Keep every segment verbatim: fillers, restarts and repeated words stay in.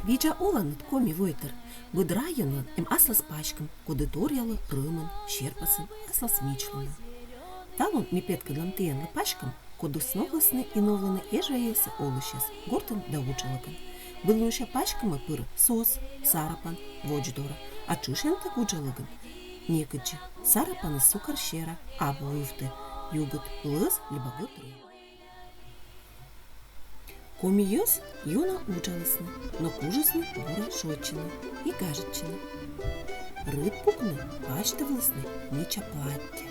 Видза оланныд, коми войтыр! Быд районлӧн эм аслас паськӧм, коді торъялӧ рӧмӧн, серпасын, аслас мичлунӧн. Талун ми петкӧдлам тіянлы паськӧм, кодӧс новлісны и новлӧны Эжва йӧзса олысьяс гортын да уджалігын. Быдлунся паськӧмӧ пырӧ сос, сарапан, водз дора, а тшӧтш тай уджалігын некыдзи. Сарапаныс сукар сера, абу ывті, югыд лӧз либӧ гӧтрӧм. Коми йӧз ёна уджалісны, но кужисны бура шойччыны и гажӧдчыны. Рыт пукны пасьтавлісны мича платтьӧ,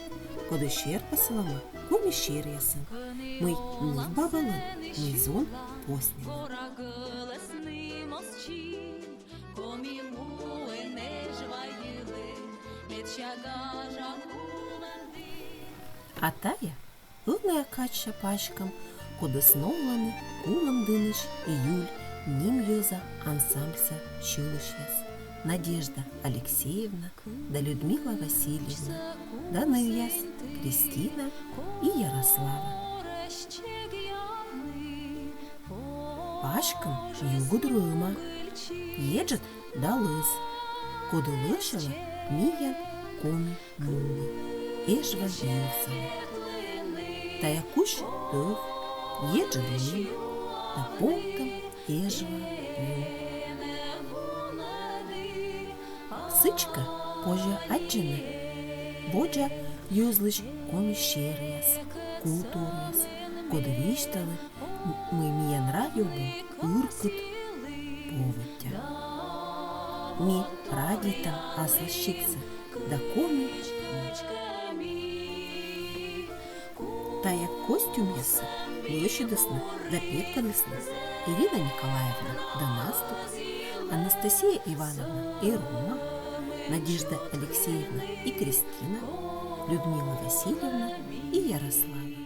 коді серпасалӧма коми серъясӧн, мый нывбабалӧн, мый зон поснилӧн. А тайӧ ӧнія кадся паськӧм, кодӧс новлӧны Кулӧмдінысь «Июль» ним йӧза ансамбльса сьылысьяс Надежда Алексеевна да Людмила Васильевна да нывъяс Кристина и Ярослава. Паськӧм югыд рӧма, еджыд да лӧз, коді лӧсялӧ миян коми мумлы, Эжва йӧзлы. Тайӧ кузь тӧв, еджыд лым да помтӧм Эжва ю. Сідзкӧ позьӧ аддзыны водзӧ йӧзлысь коми серъяс, культураяс, коді висьталӧ, мый миян районын ыркыд поводдя. Ми радейтам аслас сиктсӧ да коми. Тайӧ костюмъяссӧ лӧсьӧдісны да петкӧдлісны Ирина Николаевна Донастук, Анастасия Ивановна Эрума, Надежда Алексеевна и Кристина, Людмила Васильевна и Ярослава.